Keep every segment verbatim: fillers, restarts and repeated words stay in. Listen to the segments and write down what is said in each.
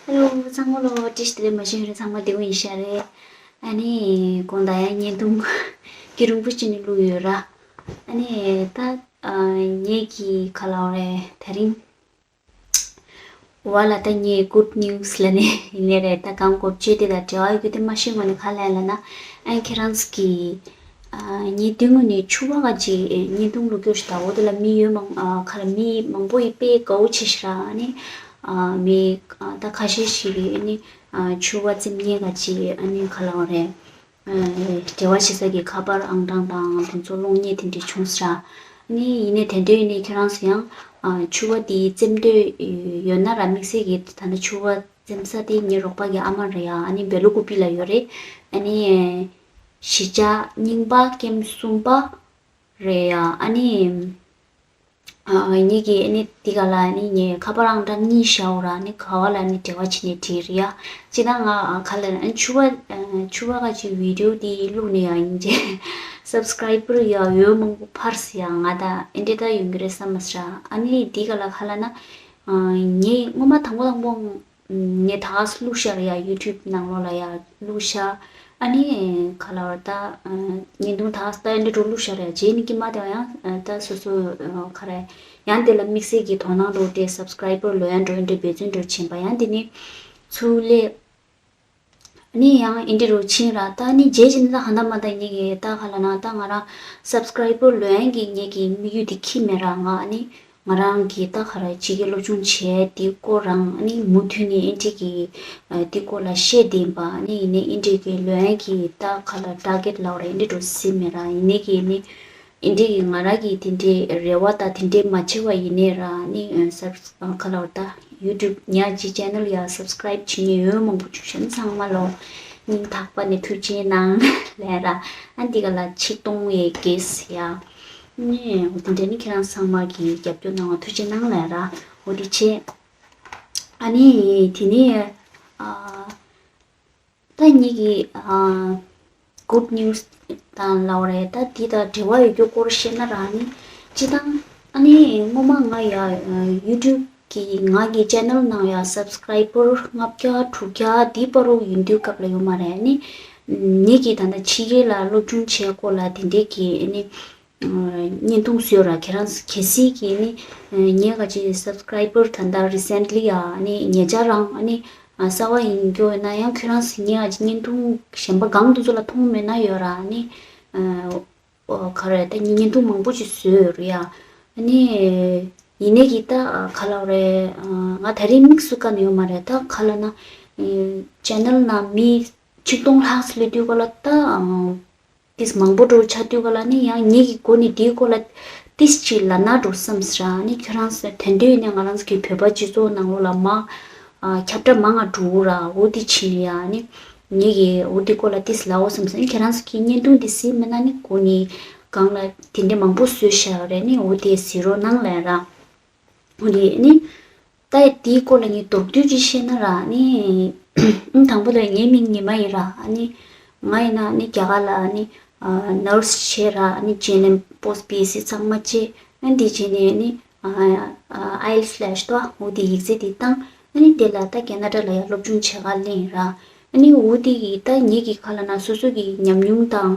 ཧེ་ལོ། ཚང་མ་ལོ། བཀྲ་ཤིས་བདེ་ལེགས། མ་ཤེས་རེད། ཚང་མ་བདེ་པོ་ཡིན་ཤག་རེད། ཨ་ནི་དགོང་དག་ཡང་བརྙན་ཐུང་སྐྱིད་རུང་པོ་ཅིག་ནས་བླུགས་ཡོད་ར། ཨ་ནི་ད་ངེད་ཀྱི་ག་ལབ་རེད། དེ་རིང་འོ་ལ་ད་ངའི་good news ལབ་ནས་ཡིན་ནའི་རེད། ད་གང་གོ་བཅོས་དེ་དང་འབྲེལ་བ་ཡོད་རྒྱུ་དེ་མ་ཤེས་ངོ་ནས་ག་ལབ་ལབ་ན། ཨ་ཁྱེད་རང་ཚོ་གི་ཨ་ངས་དོན་དངོས་ནས་ཕྱུ་པ་ག་ཅིག་བརྙན་ཐུང་བླུགས་རྒྱུ་ཞིག་དང་། འོ་དེ་ལ་མི་ཡོད་མང་ཨ་ག་ལ་མི་མང་པོ་ཡིས་དཔེ་དགའ་བོ་བྱས་ཤག་ར། ཨ་ནི་ཨ་མི་ཨ་ད་ཁ་ཤས་ཤིག་གིས་ཨ་ནི་ཨ་ཕྱུ་པ་བཙེམ་མཁན་ག་ཅིག་ཨ་ནི་ག་ལབ་རེད། ཨ་འབྲེལ་བ་བྱེད་ས་གི་ཁ་པར་ཨང་གྲངས་དང་དེ་ཚོ་སློང་མཁན་དེ་འདྲ་བྱུང་ཤག་ཨ་ནི་ཡིན་ནའི་དེ་འདྲ་ཡིན་ནའི་ཁྱེད་རང་ཚོ་ཡང་ཨ་ཕྱུ་པ་དེ་བཙེམ་འདོད་ཡོད་ན་ར། དམིགས་བསལ་གྱི་ད་ལྟ་ཕྱུ་པ་བཙེམ་ས་དེ་ངའི་རོགས་པ་གི་ཨ་མ་རེད་ཡ། ཨ་ནི་སྦེ་ལ་ཀུ་པི་ལ་ཡོད་རེད། ཨ་ནི་བཞི་ཆ་རྙིང་པ་ཀེམ་གསུམ་པ་རེད་ཡ། ཨ་ནི་ཨ་ངེད་ཀྱིས་ཨ་ནི་འདི་ག་ལ་ཨ་ནི་ངའི་ཁ་པར་ཨང་གྲངས་གཉིས་བཞག་ཡོད་ར། ཨ་ནི་ག་བ་ལ་ཨ་ནི་འབྲེལ་བ་བྱས་ནས་བྲིས་རེད་ཡ། སྤྱིར་བཏང་ང་ཨ་ག་ལ་ཨ་ཕྱུ་པ་ཨ་ཕྱུ་པ་ག་ཅིག་བི་ཌི་ཡོ་འདི་བླུགས་ནས་ཡ་ཡིན་ཅེ་སབ་སི་ཀ་རའི་བར་ཡ་ཡོད་མང་པོ་འཕར་སི་ཡ། ང་ད་ཨེ་འདྲ་ད་ཡོང་གི་རེད་བསམ་མ་སི་ར། ཨ་ནི་འདི་ག་ལ་ག་ལབ་ན་ཨ་ངས་སྔོན་མ་དང་པོ་དང་པོ་ངས་ད་ག་སེ་བླུགས་ཤག་རེད་ཡ། ཡུ་ཊུབ་ནང་ལོགས་ལ་ཡ་བླུགས་ཤག་ཨ་ནི་ག་ལབ་ར་ད་ཨ་བརྙན་ཐུང་ད་ག་སེ་ད་ཨེ་འདྲ་འགྲོ་བླུགས་ཤག་རེད་ཡ། རྗེས་ནས་ཀྱི་མ་དེ་ཡང་ཨ་ད་སོ་སོ་ཨ་ག་རེ་ཡང་དེ་ལ་དམིགས་བསལ་གྱི་དོ་སྣང་འགྲོ་སྟེ་སབ་སི་ཀ་རའི་བར་ལོས་ཡང་འགྲོ་ཨེ་འདྲ་འབད་བརྩོན་འགྲོ་བྱེད་པ། ཡང་དེ་ནི་ཚུར་སླེབས། ཨ་ནི་ཡང་ཨེ་འདྲ་རུ་ཕྱིན་ར། ད་ཨ་ནི་རྗེས་ཀྱི་ནི་ད་ཧ་ད་མ་ད་ངེད་ཀྱི་ད་ག་ལབ་ན་ད་ང་རང་སབ་སི་ཀ་རའི་བར་ལོས་ཡང་གི་ངེད་ཀྱི་དམིགས་ཡུལ་དེ་འཁྱེར་མེད་ར། ང་ཨ་ནི་ང་རང་གི་ད་ག་རེ་ཕྱི་རྒྱལ་སློབ་སྦྱོང་བྱས་དེའི་སྐོར་རང་ཨ་ནི་མུ་མཐུད་ནས་ཨེ་འདྲ་གི་ཨ་དེའི་སྐོར་ལ་བཤད་བསྡད་པ། ཨ་ནི་ཡིན་ནའི་ཨེ་འདྲ་གི་ལོས་ཡང་གི་ད་ག་ལ་ཊར་གེཊ་ལབ་ར་ཨེ་འདྲ་འགྲོ་སྲིད་མེད་ར། ཡིན་ནའི་གི་ཨ་ནི་ཨེ་འདྲ་གི་ང་རང་གི་དེ་འདྲའི་རེ་བ་དང་དེ་འདྲའི་མ་བྱས་པ་ཡིན་ནའི་ར། ཨ་ནི་ཨ་སབ་ཨ་ག་ལབ་ར་ད་ཡུ་ཊུབ་ཉག་གཅིག་ཅེ་ནལ་ཡ་སབ་སི་ཀ་རའིབ་བྱེད་མཁན་ཡོད་མང་པོ་བྱུང་ཤག་ཚང་མ་ལོ་སྙིང་ཐག་པ་ནས་ཐུགས་རྗེ་གནང་ལབ་ར། ཨ་འདི་ག་ལ་ཆིག་སྟོང་ཡས་དགེ་ཡ། ནས་འོ་དེ་འདྲ་ནི་ཁྱེད་རང་ཚང་མ་གི་རྒྱབ་སྐྱོར་གནང་བ་ཐུགས་རྗེ་གནང་ལབ་ར། འོ་དེ་བྱས། ཨ་ནི་དེ་ནས་ཨ་ད་ངེད་ཀྱི་ཨ་གུཌ་ནིའུ་སི་དང་ལབ་རེད། ད་འདི་དང་འབྲེལ་བ་ཡོད་རྒྱུ་སྐོར་བཤད་ན་ར་ནི་སྤྱིར་བཏང་ཨ་ནི་སྔོན་མ་ང་ཡ་ཡུ་ཊུབ་ཀྱི་ང་གི་ཅེ་ནལ་ནང་ཡ་སབ་སི་ཀ་རའི་བར་ལྔ་བརྒྱ་དྲུག་བརྒྱ་འདི་བར་དུ་ཡོང་དུས་སྐབས་ལ་ཡོད་མ་རེད། ཨ་ནི་ངེད་ཀྱི་ད་ལྟ་ཕྱི་རྒྱལ་ལ་སློབ་སྦྱོང་བྱེད་སྐོར་ལ་དེ་འདྲའི་གི་ཨ་ནི་བརྙན་ཐུང་བཟོས་ར། ཁྱེད་རང་གལ་སྲིད་ཀྱི་ནི་ངས་ག་ཅིག་སབ་སི་ཀ་རའི་བར་ད་ལྟ་རི་སེན་ཊི་ལི་ཡ་ནི་ཉེ་ཆར་རང་ནི་གསར་པ་ཡིན་རྒྱུ་ཡོད་ན་ཡང་ཁྱོད་རང་ངས་ག་ཅིག་བརྙན་ཐུང་གཞན་པ་གང་དུ་ཚོ་ལ་མཐོང་མེད་ན་ཡོད་ར་ནི་ག་རེ་ད་ནི་བརྙན་ཐུང་མང་པོ་ཅིག་བཟོས་ཡོད་རེད་ཡ། ནི་ཡིན་ནའི་གི་ད་ག་ལབ་རེད། ང་ད་རེས་དམིགས་སུ་བཀར་ནས་ཡོད་མ་རེད། ད་ག་ལབ་ན་ཅེ་ནལ་ནང་མི་ཆིག་སྟོང་ལྷག་ཙམ་སླེབས་དུས་ག་ལ་ད། ཏིས་མང་པོ་འགྲོ་ཆགས་དུས་ག་ལ་ནི་ཡང་ངེད་ཀྱི་སྒོ་ནས་དེའི་སྐོར་ལ་ཏིས་ཅིག་ལབ་ན་འགྲོ་བསམ་སི་ར། ནི་ཁྱོད་རང་ཚོ་དེ་འདྲ་ཡིན་ན་ང་རང་ཚོ་གི་བོད་པ་སྤྱི་ཚོགས་ནང་ལོགས་ལ་མ་ཨ་ཁྱབ་བསྒྲགས་མང་ང་འགྲོ་གི་ར། འོ་དེ་ཕྱིན་ཡ་ནི་ངེད་ཀྱི་འོ་དེ་སྐོར་ལ་ཏིས་ལབ་འོ་བསམ་སི། ནི་ཁྱོད་རང་ཚོ་གི་བརྙན་ཐུང་དེ་གཟིགས་མེད་ན་ནི་སྒོ་ནས་སྒང་ལ་དེ་འདྲ་མང་པོ་བཟོས་བཞག་རེད། ནི་འོ་དེ་གཟིགས་རོགས་གནང་ལབ་ར། འོ་དེ་ནི། ད་དེའི་སྐོར་ལ་ངས་མདོར་བསྡུས་ཅིག་བཤད་ན་ར་ནི། ཨང་དང་པོ་ལ་ངའི་མིང་ཉི་མ་ཡིན་ར། ཨ་ནི་ང་ཡིན་ན་ནི་རྒྱ་གར་ལ་ནི་ནར་སི་བྱས་ར། ཨ་ནི་རྗེས་ནས་པོ་སི་པི་ཨེཆ་སི་ཚང་མ་བྱས། ཨ་ནི་དེ་རྗེས་ནས་ནི་ཨའི་ལི་ཊི་ལབ་ཤག་འོ་དེ་ཡིག་ཚད་དེ་བཏང་། ཨ་ནི་དེ་ལ་ད་ཁེ་ན་ཌ་ལ་ཡ་སློབ་སྦྱོང་བྱེད་ག་སླེབས་ཡིན་ར། ཨ་ནི་འོ་དེ་གི་ད་ངེད་ཀྱི་ག་ལབ་ན་སོ་སོ་གི་ཉམས་མྱོང་དང་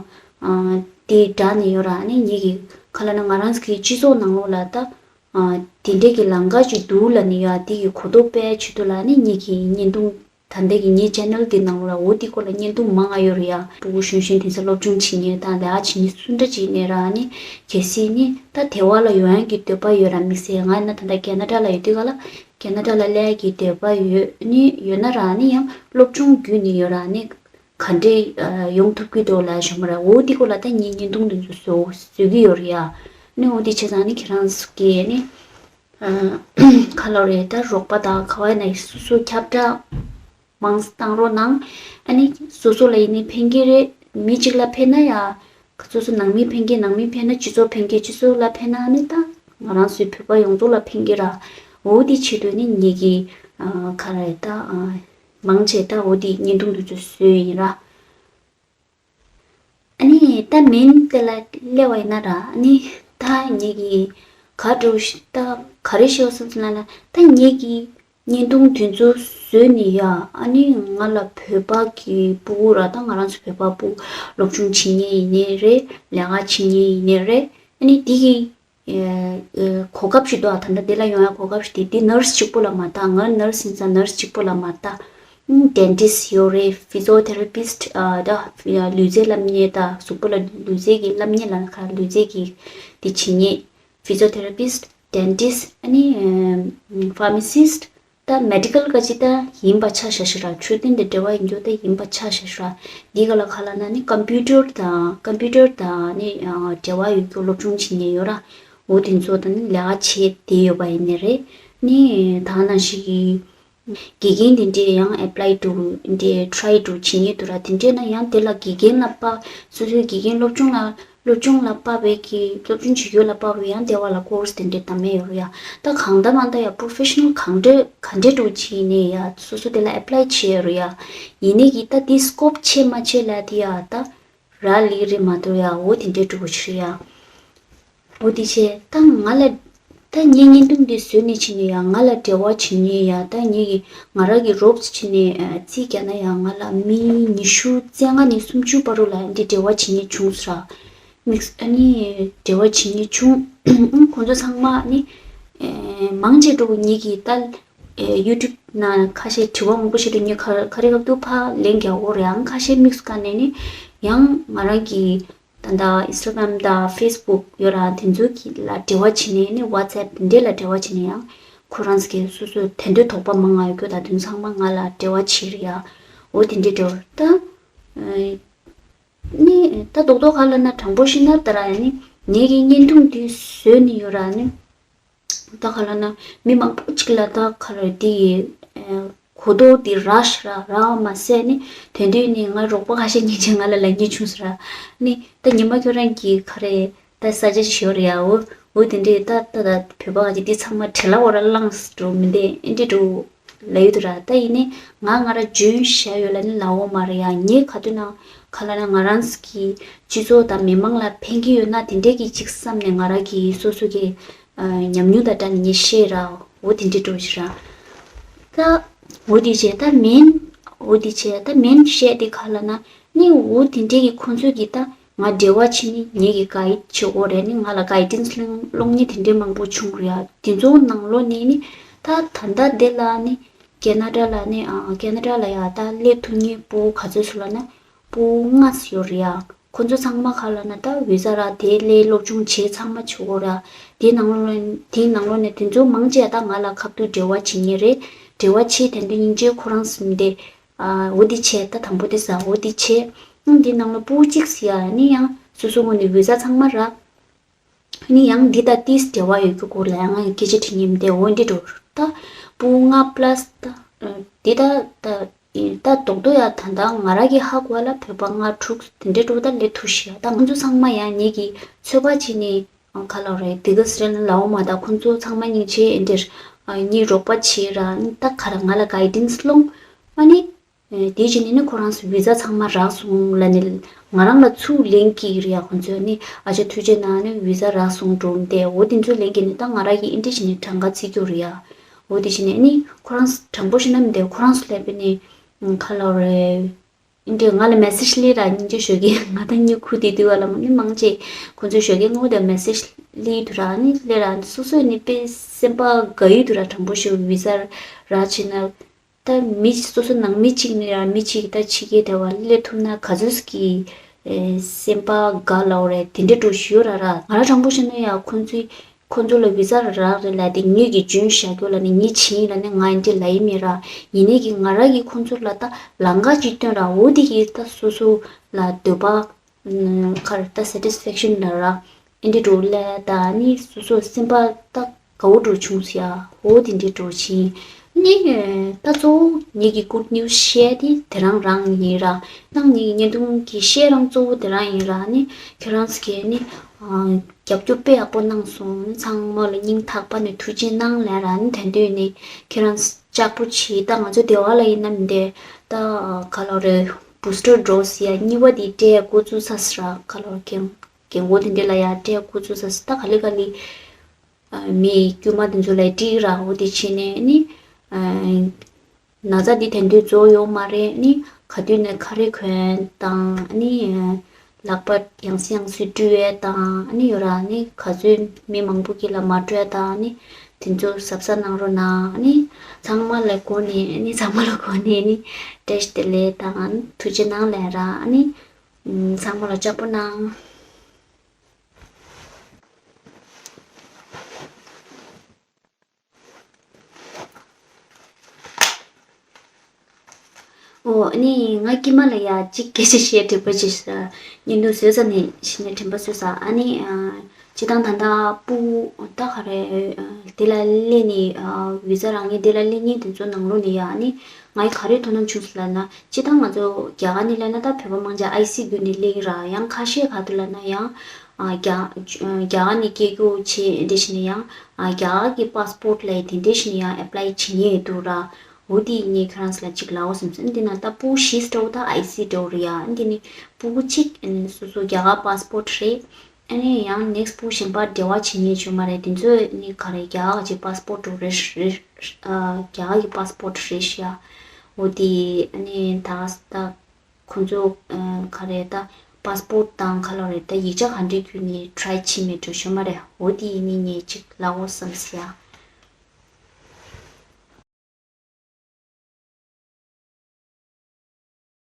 དེ་སྦྲགས་ནས་ཡོད་ར། ཨ་ནི་ངེད་ཀྱི་ག་ལབ་ན་ང་རང་ཚོ་གི་སྤྱི་ཚོགས་ནང་ལོགས་ལ་ད། ཨ་དེ་འདྲའི་གི་ལམ་ཁ་ཅིག་འདུག་ལབ་ནི་ཡོད། དེ་གི་གོ་རྟོགས་སྤེལ་ཆེད་དུ་ལ་ནི་ངེད་ཀྱི་བརྙན་ཐུང་ད་ལྟ་གི་ངའི་ཅེ་ནལ་འདི་ནང་ལ་འོ་དེ་སྐོར་ལ་བརྙན་ཐུང་མང་ང་ཡོད་རེད་ཡ། ཕྲུ་གུ་གཞོན་གཞོན་དེ་ཚོ་སློབ་སྦྱོང་བྱེད་མཁན་དང་ལས་ཀ་བྱེད་མཁན་སུ་འདྲ་ཅིག་ནས་ར་ནི་གལ་སྲིད་ནི་ད་དེ་བ་ལ་ཡོང་ཡག་གི་འདོད་པ་ཡོད་ར། དམིགས་བསལ་ང་ཡིན་ན་ད་ལྟ་ཁེ་ན་ཌ་ལ་ཡོད་དུས་ག་ལ་ཁེ་ན་ཌ་ལ་སླེབས་ཡག་གི་འདོད་པ་ཡོད་ནི་ཡོད་ན་ར་ནི་ཡང་སློབ་སྦྱོང་བརྒྱུད་ནས་ཡོད་ར་ནི། ག་འདྲས་ཡོང་ཐུབ་ཀྱི་འདུག་ལབ་བྱུང་བ་རེད། འོ་དེ་སྐོར་ལ་ད་ངས་བརྙན་ཐུང་དེ་ཚོ་བཟོ་བཟོ་གི་ཡོད་རེད་ཡ། ནི་འོ་དེ་བྱས་ཙང་ནི་ཁྱེད་རང་ཚོ་གིས་ནི་ག་ལབ་རེད། ད་རོགས་པ་དང་ག་བ་ཡིན་ན་སོ་སོ་ཁྱབ་བསྒྲགས་མང་ཙམ་བཏང་རོགས་གནང་། ཨ་ནི་སོ་སོ་ལ་ཡིན་ནི་ཕན་གྱི་རེད། མི་གཅིག་ལ་ཕན་ན་ཡ། སོ་སོ་ནང་མི་ཕན་གྱི་ནང་མི་ཕན་ན་སྤྱི་ཚོགས་ཕན་གྱི་སྤྱི་ཚོགས་ལ་ཕན་ན་ནི་ད་ང་རང་ཚོའི་བོད་པ་ཡོངས་རྫོགས་ལ་ཕན་གྱི་ར། འོ་དེ་ཆེད་དུ་ནི་ངེད་ཀྱིས་ག་རེ་ད། མང་ཆེ་ད་འོ་དེ་བརྙན་ཐུང་དེ་ཚོ་བཟོས་ཡིན་ར། ཨ་ནི་ད་མིན་དེ་ལ་སླེབས་པ་ཡིན་ན་ར། ཨ་ནི་ད་ངེད་ཀྱིས་ག་འགྲོ་ཤི་ད་ག་རེ་ཤེས་བསམ་སོང་ན་ད་ངེད་ཀྱིས་ བརྙན་ཐུང་དེ་ཚོ་བཟོས་ནས་ཡ། ཨ་ནི་ང་ལ་བོད་པ་གི་ཕྲུ་གུ་ར། ད་ང་རང་ཚོ་བོད་པ་ཕྲུ་གུ་སློབ་སྦྱོང་བྱེད་མཁན་ཡིན་ནའི་རེད། ལས་ཀ་བྱེད་མཁན་ཡིན་ནའི་རེད། ཨ་ནི་དེ་གི་ཨེ་ཨེ་གོ་སྐབས་ཤིག་འདུག་ཨ། ད་ལྟ་འདི་ལ་ཡོང་ཡ་གོ་སྐབས་ཤིག་དེ། འདི་ནར་སི་གཅིག་པོ་ལ་མ་ལྟ། ང་ནར་སི་ཡིན་ཙང་ནར་སི་གཅིག་པོ་ལ་མ་ལྟ། ཨུམ། ཌེན་ཊིསི་ཡོད་རེད། ཕི་ཛི་ཡོ་ཐེ་ར་པི་སི་ཊི། ཨ། ད་ལུས་རྩལ་སློབ་གཉེར། ད་གཟུགས་པོ་ལ་ལུས་རྩལ་གྱི་སློབ་གཉེར་ལ་ཁ་ལུས་རྩལ་གྱི་དེ་བྱེད་མཁན། ཕི་ཛི་ཡོ་ཐེ་ར་པི་སི་ཊི། ཌེན་ཊིསི། ཨ་ནི་ཕར་མ་སི་སི་ཊི། ད་མེ་ཌི་ཀལ་ག་ཅི་ད་ཡིན་པ་ཆ་བཞག་ཤག་ར། འཕྲོད་བསྟེན་དང་འབྲེལ་བ་ཡིན་རྒྱུ་ད་ཡིན་པ་ཆ་བཞག་ཤག་ར། འདི་ག་ལ་ཁ་ལ་ན་ནི་ཀམ་པུ་ཊར་དང་། ཀམ་པུ་ཊར་དང་ནི་ཨ་འབྲེལ་བ་ཡོད་རྒྱུ་སློབ་སྦྱོང་བྱེད་མཁན་ཡོད་ར། འོ་དེ་ཚོ་དང་ནི་ལས་ཀ་བྱེད་བསྡད་ཡོད་པ་ཡིན་ནི་རེད། ནི་ད་ནང་བཞིན་གྱི་དགེ་རྒན་དེ་འདྲས་ཡང་ཨེ་པ་ལའི་འགྲོ། འདྲས་ཊི་རའི་འགྲོ་བྱེད་མཁན་འདུག་ར། དེ་འདྲས་ན་ཡང་དེ་ལ་དགེ་རྒན་ལ་དཔག། སོ་སོའི་དགེ་རྒན་སློབ་སྦྱོང་ལ། སློབ་སྦྱོང་ལ་དཔག་པའི་གི། སློབ་སྦྱོང་བྱེད་རྒྱུ་ལ་དཔག་པའི་ཡང་དེ་བ་ལ་ཀོར་སི་དེ་འདྲས་དམ་མེད་ཡོད་རེད་ཡ། ད་གང་ལྟར་མ་ལྟར་ཡ་པོ་རོ་ཕེ་ཤ་ནལ་གང་འདྲས་ག་འདྲས་འགྲོ་བྱེད་ནས་ཡ། སོ་སོ་དེ་ལ་ཨེ་པ་ལའི་བྱེད་ཡོད་རེད་ཡ། ཡིན་ནའི་གི་ད་དེ་སི་ཀོབ་ཆེ་མ་ཆེ་ལ་དེ་ཡ་ད་རག་ལས་རེད་མ་གཏོགས་ཡ། འོ་དེ་འདྲས་འགྲོ་གི་རེད་ཡ། འོ་དེ་བྱས་ད་ང་ལ། ད་ངས་བརྙན་ཐུང་འདི་བཟོས་ནས་བྱས་ནས་ཡ་ང་ལ་འབྲེལ་བ་བྱེད་མཁན་ཡ། ད་ངེད་ཀྱི་ང་རང་གི་རོབ་ཙམ་བྱས་ནས་ཨ་རྩིས་རྒྱག་ན་ཡ་ང་ལ་མི་ཉི་ཤུ་རྩ་ལྔ་ནས་སུམ་ཅུ་བར་དུ་ལ་འདི་འབྲེལ་བ་བྱེད་མཁན་བྱུང་སོང་ར། དམིགས། ཨ་ནི་འབྲེལ་བ་བྱེད་མཁན་བྱུང་། ཁོང་ཚོ་ཚང་མ་ནི་ཨེ་མང་ཆེ་འགྲོ་གི་ངེད་ཀྱི་ད་ཨེ་ཡུ་ཊུབ་ནང་ཁ་ཤས་དྲི་བ་མང་པོ་ཞིག་འགྲོ། ངས་ག་ག་རེ་སྐབས་དུ་ཕར་ལན་རྒྱག་འོ་རེད། ཡང་ཁ་ཤས་དམིགས་སུ་བཀར་ནས་ནི་ཡང་ང་རང་གི་ད་ལྟ་ཨིན་སི་ཊ་གྷི་རམ་དང་ཕེ་སི་བུག་ཡོད་ར། དེ་ཚོ་གི་ལ་འབྲེལ་བ་བྱེད་ནས་ནི་ཝ་ཊི་སེབ་དེ་འདྲས་ལ་འབྲེལ་བ་བྱེད་ནས་ཡང་ཁོ་རང་ཚོ་གི་སོ་སོ་དེ་འདྲས་དོགས་པ་མང་ང་ཡོད་རྒྱུ་ད་དུང་ཚང་མ་ང་ལ་འབྲེལ་བ་བྱེད་རེད་ཡ། འོ་དེ་འདྲས་འགྲོ་ད། ནི་ད་རྡོག་རྡོག་ག་ལ་ན་དྲང་པོ་ཤི་ན་ད་ར་ནི་ངེད་ཀྱི་བརྙན་ཐུང་དེ་བཟོས་ནི་ཡོད་ར་ནི། ད་ག་ལ་ན་མི་མང་པོ་ཅིག་ལ་ད་ག་རེ་དེ་ཡི་གོ་རྟོགས་དེ་རག་ཤག་ར། རག་མ་ཟད་ནི་དེ་དུས་ནི་ང་རོགས་པ་ཁ་ཤས་ཉིན་ཆེ་ང་ལ་ལབ་མཁན་བྱུང་སོང་ར། ནི་ད་ཉི་མ་ཁྱོད་རང་གི་ག་རེ་ད་ས་ཆ་ཞིག་ཡོད་རེད་ཡ། འོ་འོ་དེ་འདྲས་ད་ད་ད་བོད་པ་ཁ་ཅིག་འདི་ཚང་མ་བྲེལ་བ་འོ་ར་ལངས་འགྲོ་མི་འདི་ཨེ་འདྲས་འགྲོ་ལབ་ཡོད་དུ་ར། ད་ཡིན་ནི་ང་ང་ར་འཇོན་བཞག་ཡོད་ལ་ནི་ལབ་འོ་མ་རེད་ཡ། ངས་ག་དུས་ན་ག་ལ་ན་ང་རང་གི་སྤྱི་ཚོགས་དང་མི་མང་ལ་ཕན་གྱི་ཡོད་ན་དེ་འདྲས་ཀྱི་ཅིག་བསམ་ནས་ང་ར་གི་སོ་སོ་གི་ཉམས་མྱོང་དང་འདྲ་ནས་ངས་བཤད་ར། འོ་དེ་འདྲས་འགྲོ་ཞིག་ར། ད་འོ་དེ་བྱས་ད་མིན། འོ་དེ་བྱས་ད་མིན་བཤད་དེ་ག་ལ་ན་ནི་འོ་དེ་འདྲས་ཀྱི་ཁོང་ཚོས་ཀྱི་ད་ང་འབྲེལ་བ་བྱེད་ནི་ངེད་ཀྱི་གའིཌ་བྱེད་དགོས་རེད། ནི་ང་ལ་གའི་ཌེན་སི་སློང་སློང་མཁན་དེ་འདྲས་མང་པོ་བྱུང་རེད་ཡ། དེ་ཚོ་ནང་ལོགས་ནས་ནི་ད་ད་ལྟ་འདི་ལ་ནི་ཀེ་ན་ཌ་ལ་ནི་ཨ་ཀེ་ན་ཌ་ལ་ཡ་ད་སླེབས་ཐུབ་མཁན་ཕྲུ་གུ་ག་ཚོད་ཚོད་ལ་ན་ཕྲུ་གུ་ལྔ་ཙམ་ཡོད་རེད་ཡ། ཁོ་ཚོ་ཚང་མ་ག་ལ་ན་ད་བི་ཟ་རག་དེ་སླེབས་སློབ་སྦྱོང་བྱས་ཚང་མ་བྱེད་དགོས་རེད་ཡ། དེ་ནང་ལོགས་ནས་དེའི་ནང་ལོགས་ནས་དེ་ཚོ་མང་ཆེ་ད་ང་ལ་ཁ་ཐུག་འབྲེལ་བ་བྱེད་མཁན་རེད། འབྲེལ་བ་བྱས་དེ་འདྲ་སྙིང་རྗེ་ཁོ་རང་སུམ་དེ། ཨ་འོ་དེ་བྱས་ད་དང་པོ་དེ་ཟ་འོ་དེ་བྱས། ཨང་དེ་ནང་ལ་ཕྲུ་གུ་གཅིག་ཟེར་ཡ་ནི་ཡང་སོ་སོ་ངོས་ནས་བི་ཟ་ཚང་མ་རག་ནི་ཡང་འདི་ད་ཏིས་འབྲེལ་བ་ཡོད་རྒྱུ་སྐོར་ལ་ཡང་ང་སྐད་ཆ་དྲི་སྙིང་དེ་འོ་འདི་འགྲོ་ད་ཕྲུ་གུ་ལྔ་པ་ལ་སི་ད་འདི་ད་ད་ད་རྡོག་རྡོག་ཡ་ད་ད་ང་ར་གི་ཧ་གོ་ལ་བོད་པ་ལྔ་དྲུག་དེ་འདྲས་འགྲོ་ད་ལས་ཐུ་ཤི་ཡ། ད་ང་ཚོ་ཚང་མ་ཡང་ངེད་ཀྱི་ཚོད་དཔག་བྱས་ནས། ཨ་ག་ལབ་རེད། དེ་ག་སི་རེད་ལའོ་མ་ད་ཁོང་ཚོ་ཚང་མ་སྙིང་རྗེ་ཨེ་འདྲེར་ཨ་གཉིས་རོགས་པ་བྱེད་ར་ནི་ད་ག་ར་ང་ལ་གའི་ཌེན་སི་སློང་། ཨ་ནི་ཨེ་དེ་བྱས་ནས་ནི་ཁོ་རང་ཚོ་བི་ཟ་ཚང་མ་རག་སོང་ལ་ནི་ང་རང་ལ་ཚུར་ལན་སྐྱེལ་གི་རེད་ཡ། ཁོང་ཚོས་ནི་ཨ་ཅག་ཐུགས་རྗེ་གནང་ནི་བི་ཟ་རག་སོང་འགྲོ་མི་དེ་འོ་དེ་ཚོ་ལན་སྐྱེལ་ནི་ད་ང་ར་གི་ཨེ་འདྲེ་བྱས་ནས་གྲངས་ཀ་བརྩི་རྒྱུ་རེད་ཡ། འོ་དེ་བྱས་ནས་ནི་ཁོ་རང་ཚོ་དྲང་པོ་བཤད་ན་མི་འདུག་ཁོ་རང་ཚོ་ལ་དཔེ་ནི་ག་ལབ་རེད། འདི་ང་ལ་མེ་སེ་ཇི་སླེབས་ར་སྙིང་རྗེ་ཞུ་གི། ང་ད་སྙིང་ཁུ་དེ་དུས་བ་ལ་མ་ནི་མང་ཆེ་ཁོང་ཚོས་ཞུ་གི་ངོ་དེ་མེ་སེ་ཇི་སླེབས་དུས་ར་ནི་སླེབས་ར་སོ་སོ་ནི་དཔེ་སེམས་པ་དགའ་ཡི་དུས་ར་དྲང་པོ་ཞུ་བི་ཟ་ར་བྱེད་ན་ད་མི་སོ་སོ་ནང་མི་གཅིག་ནི་ར་མི་གཅིག་ད་ཕྱི་རྒྱལ་དེ་བ་སླེབས་ཐུབ་ན་ག་ཚོད་ཀྱི་སེམས་པ་དགའ་ལའོ་རེད། དེ་འདྲ་འགྲོ་ཞུ་ར་ར་ང་ར་དྲང་པོ་བཤད་ན་ཡ་ཁོང་ཚོའི་ཁོ་ཚོ་ལ་བི་ཟ་རག་རེད་ལབ་དེ་ངེད་ཀྱིས་འཇོན་བཞག་རྒྱུ་ལ་ནི་ངེད་བྱིན་ལ་ནི་ང་འདི་ལ་ཡིན་མེད་ར། ཡིན་ནའི་གི་ང་ར་གི་ཁོ་ཚོ་ལ་ད་ལམ་ཁ་ཅིག་སྟོན་ར། འོ་དེ་གི་ད་སོ་སོ་ལ་འདོད་པ་ཁར་ད་སེ་ཊིས་ཕེག་ཤན་ལ་ར་ཨེ་འདྲི་འགྲོ་ལ་ད་ནི་སོ་སོ་སེམས་པ་ད་དགའ་བོ་འགྲོ་བྱུང་ཟེར་ཡ། འོ་དེ་འདྲི་འགྲོ་བྱིན་ནི་ད་གཙོ་བོ་ངེད་ཀྱི་གུཌ་ནིའུ་སི་ཤེར་དེ་དེ་རང་རང་ཡིན་ར། ནང་ངེད་ཀྱི་བརྙན་ཐུང་གི་ཤེར་རང་གཙོ་བོ་དེ་རང་ཡིན་ར་ནི་ཁྱེད་རང་ཚོ་གིས་ནི། རྒྱབ་སྐྱོར་དཔེ་ཡག་པོ་གནང་སོང་། ཚང་མ་ལ་སྙིང་ཐག་པ་ནས་ཐུགས་རྗེ་གནང་ལབ་ར་ནི་དེ་འདོད་ནི་ཁྱེད་རང་ལྕགས་པོ་བྱེད། ད་ང་ཚོ་སྡེ་བ་ལ་ཡིན་ན་མི་འདི་ད་ག་ལོ་རེད། བུ་སི་ཊར་ཌོ་སི་ཡ་གཉིས་པ་དེ་སྤྲད་འགོ་བཙུགས་ས་སི་ར་ག་ལོ་རྒན་རྒན་གོག་དེ་འདྲས་ལ་ཡ་སྤྲད་འགོ་བཙུགས་ས་སི་ད་ག་ལེ་ག་ལེ་མི་དཀྱུས་མ་དེ་ཚོ་ལ་སྤྲད་ར། འོ་དེ་བྱས་ནས་ནི་ ན་ཚ་འདི་དེང་དུས་རྫོགས་ཡོད་མ་རེད། ཨ་ནི་ག་དུས་ནས་ཁ་རས་གོན་དང་། ཨ་ནི་ལག་པ་ཡང་སེ་ཡང་སེ་བཀྲུ་ཡས་དང་། ཨ་ནི་ཡོད་ར། ཨ་ནི་ག་ཚོད་མི་མང་པོ་གི་ལ་མ་སྤྲོད་དང་། ཨ་ནི་དེ་ཚོ་གཟབ་གཟབ་གནང་རོགས་གནང་། ཨ་ནི་ཚང་མ་ལ་གོ་ནས། ཨ་ནི་ཚང་མ་ལ་གོ་ནས་ཨ་ནི་བཀྲ་ཤིས་བདེ་ལེགས་དང་ཐུགས་རྗེ་གནང་ལབ་ར། ཨ་ནི་ཚང་མ་ལ་ལྕགས་པོ་གནང་། ཨོ། ཨ་ནི་ང་དཀྱིལ་མ་ལ་ཡ་གཅིག་སྐད་ཆ་བཤད། དྲི་བ་ཅིག་ས། བརྙན་ཐུང་བཟོས་ཚར་ནས་གཞི་ནས་དྲན་པ་གསོས་ས། ཨ་ནི་ཨ་སྤྱིར་བཏང་ད་ལྟ་སྤུ་ད་ག་རེ་ཨ་འདི་ལ་སླེབས་ནས། ཨ་བི་ཟ་རག་མཁན་འདི་ལ་སླེབས་མཁན་དེ་ཚོ་ནང་ལོགས་ནས་ཡ། ཨ་ནི་ང་ཡི་ག་རེ་དོ་སྣང་བྱུང་སོང་ལབ་ན། སྤྱིར་བཏང་ང་ཚོ་རྒྱ་གར་ནས་སླེབས་ན་ད་བོད་པ་མང་ཆེ་ཨའི་སི་བརྒྱུད་ནས་སླེབས་ཀྱི་ར། ཡང་ཁ་ཤས་ག་དུས་ལབ་ན་ཡང་ཨ་རྒྱ་རྒྱ་གར་ནས་སྐད་སྒྱུར་བྱས་འདི་བྱས་ནས་ཡང་ཨ་རྒྱ་གར་གྱི་པཱ་སི་པོར་ཊི་ལབ་ཡས་དེ་འདི་བྱས་ནས་ཡང་ཨེབ་ལའི་བྱེད་མཁན་ཡོད་འདུག་ར། འོ་དེ་ངས་ཁྱེད་རང་ཚོ་ལ་ཅིག་ལབ་དགོས་བསམ་སོང་། འདི་ན་ད་སྤུ་གུ་བཞི་འདྲ་བོ་ད་ཨའི་སི་འདྲ་བོ་རེད་ཡ། འདི་ནི་སྤུ་གུ་གཅིག་སོ་སོ་རྒྱ་གར་པཱ་སི་པོར་ཊི་རེད། ཨ་ནི་ཡང་ནེག་སི་སྤུ་གུ་གཞན་པ་འབྲེལ་བ་བྱེད་མཁན་ཡོད་མ་རེད། དེ་ཚོ་ནི་ག་རེ་རྒྱ་གར་གྱི་པཱ་སི་པོར་ཊི་རེད། རེད། ཨ་རྒྱ་གར་གྱི་པཱ་སི་པོར་ཊི་རེད་ཤག་འོ་དེ་ཨ་ནི་ད་ད་ཁོང་ཚོ་ཨ་ག་རེ་ད་པཱ་སི་པོར་ཊི་དང་ག་ལ་རེད། ད་ཡིག་ཆ་ག་འདྲས་བརྒྱུད་ནས་ཊི་རའི་བྱེད་མེད་འགྲོ་ཤོད་མ་རེད། འོ་དེ་ཡིན་ནི་ངས་ཅིག་ལབ་དགོས་བསམ་སོང་ཡ།